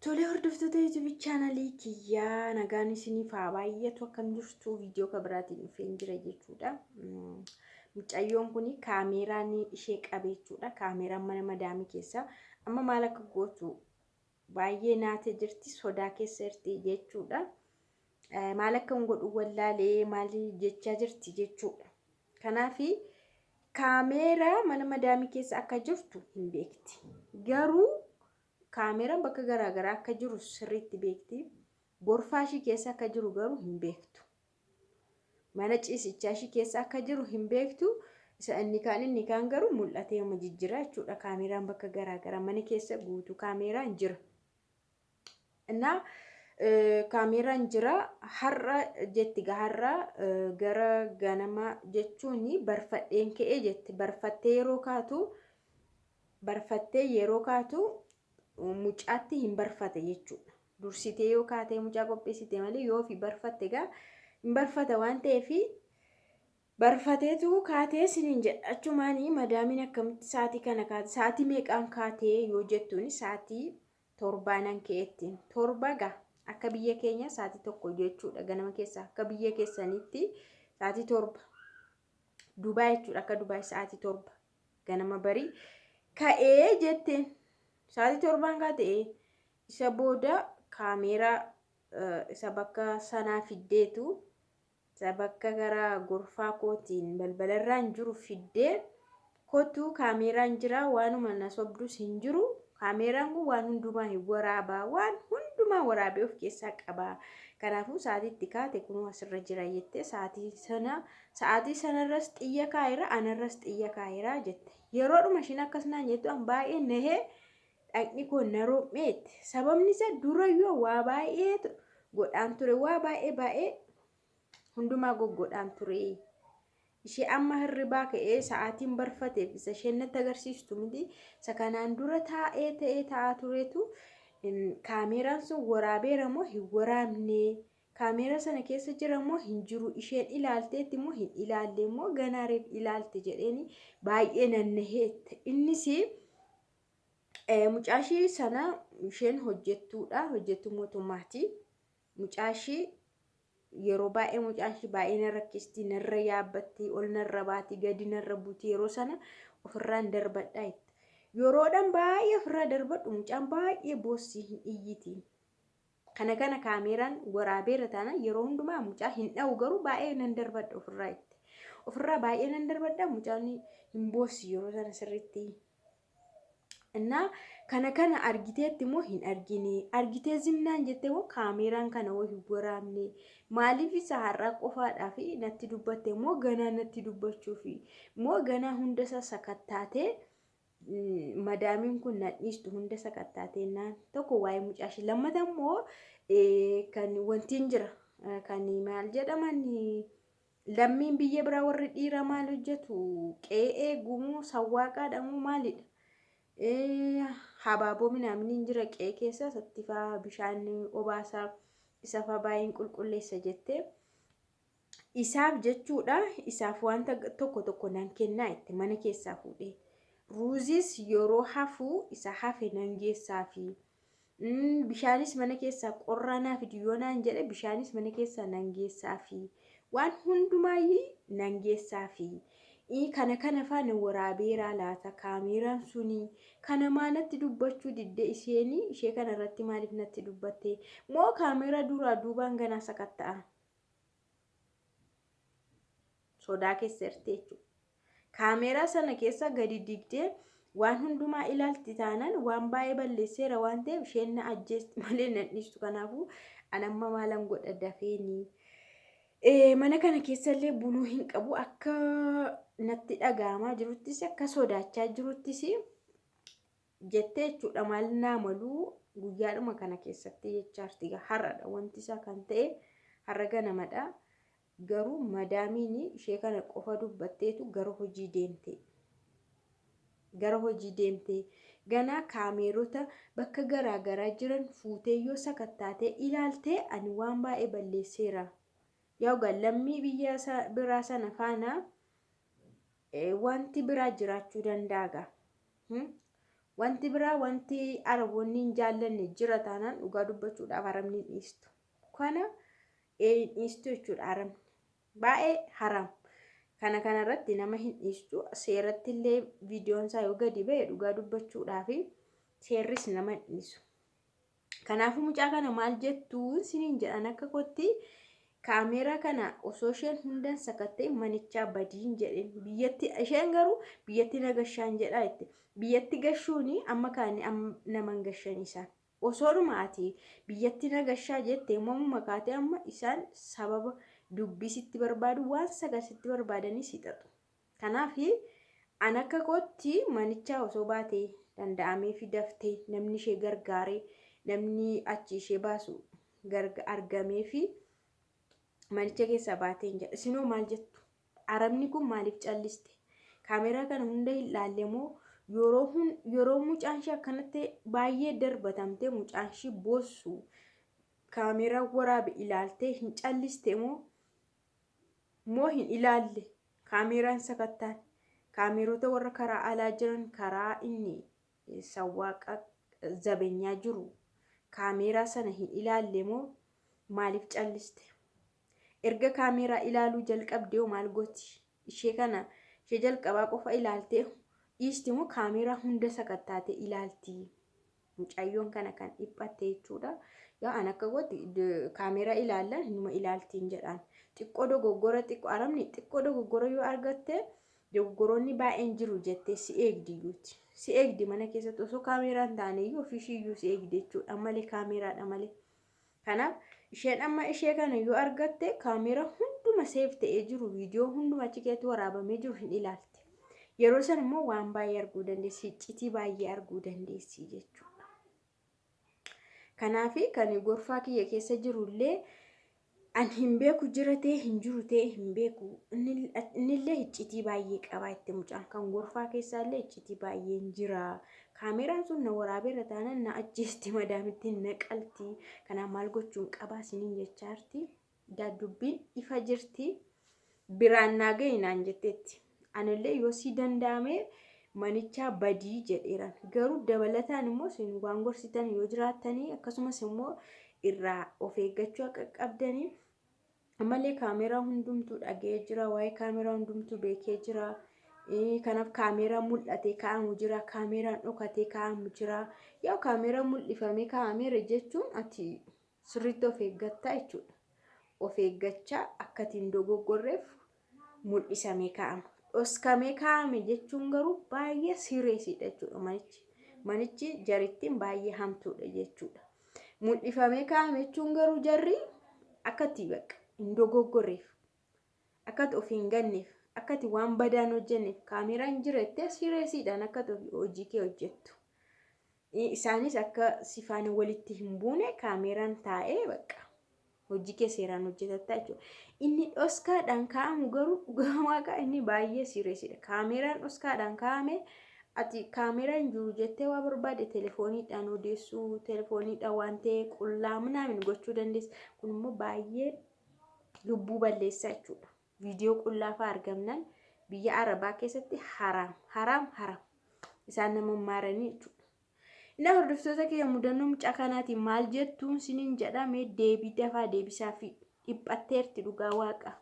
Tolee hordoftoota YouTube chaanalii kiyyaa nagaan isiniif haa baay'atu akkam jirtu viidiyoo kan biraatiin dhufeen jira jechuudha. Mucayyoon kun kaameeraan ishee qabe jechuudha. Kaameeraan mana madaamii keessa amma maal akka gootu baay'ee naatee jirti sodaa keessa jirti jechuudha. Maal akka hin godhu wallaalee maal jechaa jirti jechuudha. Kanaaf kaameeraa mana madaamii keessa akka jirtu hin beekti. Garuu Kaameeraan bakka garaa garaa akka jiru sirriitti beekti. Gorfaa ishii keessa akka jiru garuu hin beektu. Mana ciisichaa ishii keessa akka jiru hin beektu. Isa inni kaan inni kaan garuu mul'atee uma jijjira jechuudha. Kaameeraan bakka garaa garaa mana keessa guutuu kaameeraan jira. Innaa kaameeraan jira har'a jetti har'a gara ganama jechuun barfadheen ka'ee jetti barfattee yeroo kaatu barfattee yeroo kaatu mucaatti hin barfate jechuudha. Dursitee yoo kaatee mucaa qopheessite malee yoo ofii barfatte egaa hin barfata waan ta'eef barfateetu kaatee siniin jedha. Achumaanii madaamiin akkamitti sa'aatii kana kaate sa'aatii meeqaan kaatee yoo jettuun sa'aatii torbaanan ka'eettiin torba gaa akka biyya keenya sa'aatii tokko jechuudha ganama keessa akka biyya keessanitti sa'aatii torba Dubaay jechuudha akka Dubaay sa'aatii torba ganama barii ka'ee jetteen sa'aatii torbaan kaatee isa booda kaameeraa isa bakka sanaa fiddeetu isa bakka gara gorfaa kootiin balbalarraan jiru fiddee kottuu kaameeraan jira waanuma na sobdus hin jiru kaameeraan kun waan hundumaa hin waraabaa waan hundumaa waraabee of keessaa qaba kanaafuu sa'aatii itti kaate kunoo asirra jira jettee sa'aatii sana Sa'aatii sanarras xiyya kaa'eera, anarras xiyya kaa'eera jette. Yeroodhuma ishiin akkas naan jettu an baay'ee nahee dhaqni koo na rom'ee jette. Sababni isaa durayyuu waa baay'ee godhaan ture, waa baay'ee baay'ee hundumaa goggodhaan ture. Ishee amma hirribaa ka'ee sa'aatiin barfateef isa isheen natti agarsiistu miti. Isa kanaan dura taa'ee ta'ee taa'aa turetu kaameeraan sun waraabeera moo hin waraabne Kaameeraa sana keessa jira moo hin jiru isheen ilaalteetti moo hin ilaalle moo ganaa reef ilaalte jedheeni baay'ee nannaheette. Innis mucaashii sana isheen hojjettuudha hojjettuu mootummaati. Mucaashii yeroo baay'ee mucaashii baay'ee na rakkisti narra yaabbatti ol narra baati gadi narra buti yeroo sana ofirraan darbadha jette. Yeroodhaan baay'ee ofirraa darbadhu mucaan baay'ee boossi hin iyyiti. Kana kana kaameeraan waraabeera taanaan yeroo hundumaa mucaa hin dha'u garuu baay'ee nan darbadha ofirraa itti. Ofirraa baay'ee nan darbadha mucaan hin boossi yeroo sana sirriitti. Innaa kana kana argiteetti immoo hin argine argitee zimnaan jette immoo kaameeraan kana hoo hin waraabne maaliif isa har'aa qofaadhaa fi natti dubbatte immoo ganaa natti dubbachuufi immoo ganaa hunda isaa sakattaatee madaamiin kun nan dhiistu hunda sakattaateennaan tokko waa'ee mucaa ishee lammata immoo kan wantiin jira kan maal jedhaman lammiin biyya biraa warri dhiiraa maal hojjetu qe'ee eegumoo sawwaaqaadha moo maalidha habaaboo minaaminiin jira qe'ee keessa isatti faa bishaan obaasaa isa faa baay'een qulqulleessa jettee Isaaf jechuudha isaaf wanta tokko tokko nan kennaa itti mana keessaa fuudhee. Ruuziis yeroo hafu isa hafe nan geessaafi. Bishaanis mana keessaa qorraa naa fidi yoo naan jedhe bishaanis mana keessaa nan geessaafi. Waan hundumaayyii nan geessaafi. Kana kana faana waraabeeraa laata kaameeraan suni kana maa natti dubbachuu didde isheenii ishee kana irratti maaliif natti dubbatte moo kaameeraa duraa duubaan ganaa sakatta'a. Sodaa keessa jirti jechuudha. Kaameeraa sana keessa gadi digdee waan hundumaa ilaalti taanaan waan baay'ee balleesseera waan ta'eef isheen na ajjeesti malee nan dhiistu. Kanaafuu an amma maalan godha dafeeni. Mana kana keessallee buluu hin qabu akka natti dhaga'amaa jiruttis akka sodaachaa jiruttis jettee jechuudha maal naa maluu guyyaadhuma kana keessatti jechaarti egaa har'adha wanti isaa kan ta'e har'a ganamadha garuu madaamiin ishee kana qofa dubbatteetu gara hojii deemte gara hojii deemte ganaa kaameerota bakka garaa garaa jiran fuutee yoo sakattaatee ilaalte ani waan baay'ee balleesseera yaa egaa lammii biyya biraa sana faana wanti biraa jiraachuu danda'a gaa. Wanti biraa wanti Araboonni hin jaallanne jira taanaan dhugaa dubbachuudhaaf Arabni hin dhiistu. Kana hin dhiistu jechuudha Arabni. Baay'ee haram. Kana kanarratti nama hin dhiistu. Seeratti illee viidiyoon isaa yoo gadi ba'e dhugaa dubbachuudhaaf seerris nama hin dhiisu. Kanaafuu mucaa kana maal jettu isiniin jedhan akka kootti kaameeraa kana osoo isheen hundan sakattee manichaa badiin jedheen biyyatti isheen garuu biyyatti na gashaan jedhaa jette. Biyyatti gashuuni amma kaanii nama hin gashan isaan. Osoodhuma ati biyyatti na gashaa jette immoo kaatee amma isaan sababa dubbii sitti barbaadu waan sagal sitti barbaadanii si xaxu. Kanaaf an akka kootti manichaa osoo baatee danda'amee fi daftee namni ishee gargaaree namni achi ishee baasu argamee fi manicha keessaa baatee hin jedha. Isinoo maal jettu? Arabni kun maaliif calliste? Kaameeraa kana hunda hin laalle moo yeroo mucaan ishee akkanatti baay'ee darbatamtee mucaan ishee boossu kaameeraa waraabe ilaaltee hin calliste moo moo hin ilaalle? Kaameeraan sakattaan kaameerota warra karaa alaa jiran karaa inni sawwaaqa zabenyaa jiru kaameeraa sana hin ilaalle moo maaliif calliste? Erga kaameeraa ilaaluu jalqabdee hoo maal gooti? Ishee kana ishee jalqabaa qofa ilaaltee dhiisti moo kaameeraa hunda sakattaatee ilaalti? Mucayyoon kana kan dhiphatte jechuudha. Yaa an akka gootti kaameeraa ilaallan hinuma ilaaltiin jedhaan. Xiqqoo dogoggora xiqqoo Arabni xiqqoo dogoggora yoo argatte dogoggoroonni baay'een jiru jettee si eegdi iyyuuti. Si eegdi mana keessatti osoo kaameeraan taane iyyuu ofiishii iyyuu si eegdi jechuudha malee kaameeraadha malee. Kanaaf isheen amma ishee kana yoo argatte kaameeraa hunduma seef ta'ee jiru viidiyoo hunduma achi keessatti waraabamee jiru hin ilaalti. Yeroo san immoo waan baay'ee arguu dandeessi, iccitii baay'ee arguu dandeessi jechuudha. Kanaaf kan gorfaa kiyya keessa jirullee an hin beeku jira ta'e hin jiru ta'e hin beeku. Innillee iccitii baay'ee qaba itti mucaan kan gorfaa keessaallee iccitii baay'een jira. Kaameeraan sun na waraabeera taanaan na ajjeesti madaamittiin na qalti. Kanaaf maal gochuun qabaa isiniin jechaarti. Dubbiin ifa jirti. Biraan naa gahi naan jetteetti. Anillee yoo si danda'ame manichaa badii jedheeran. Garuu dabalataan immoo isin waan gorsitan yoo jiraattanii akkasumas immoo irraa of eeggachuu akka qabdanii ammallee kaameeraa hundumtuu dhaga'ee jira. Waa'ee kaameeraa hundumtuu beekee jira. Kanaaf kaameeraa mul'atee kaa'amu jira. Kaameeraan dhokatee kaa'amu jira. Yoo kaameeraa mul'ifamee kaa'ameera jechuun ati sirriitti of eeggattaa jechuudha. Of eeggachaa akka ati hin dogoggorreef mul'isamee kaa'ama. Dhoskamee kaa'ame jechuun garuu baay'ee sireesiidha jechuudha manichi. Manichi jarittiin baay'ee hamtuudha jechuudha. Mul'ifamee kaa'ame jechuun garuu jarri akka ati bakka hin dogoggorreef, akka ati of hin ganneef, akka ati waan badaa hin hojjenneef kaameraan jira jettee sireesiidhaan akka ati hojii kee hojjettu. Isaanis akka si faana walitti hin buune kaameraan taa'ee bakka hojii kee seeraan hojjetatta jechuudha. Inni dhoskaadhaan kaa'amu garuu dhugaa waaqaa inni baay'ee sireesidha. Kaameraan dhoskaadhaan kaa'ame ati kaameraan jiru jettee waa barbaade telefooniidhaan odeessuu, telefooniidhaan waan ta'e qullaa minaamin gochuu dandeessa. Kun immoo baay'ee lubbuu balleessa jechuudha. Viidiyoo qullaa fa'aa argamnaan biyya Arabaa keessatti haraam haraam haraam isaan nama maaranii jechuudha. Inni hordoftoota kiyya mudannoo mucaa kanaatiin maal jettuun siniin jedhame deebii dafaa deebisaa fi dhiphatteerti dhugaa waaqa.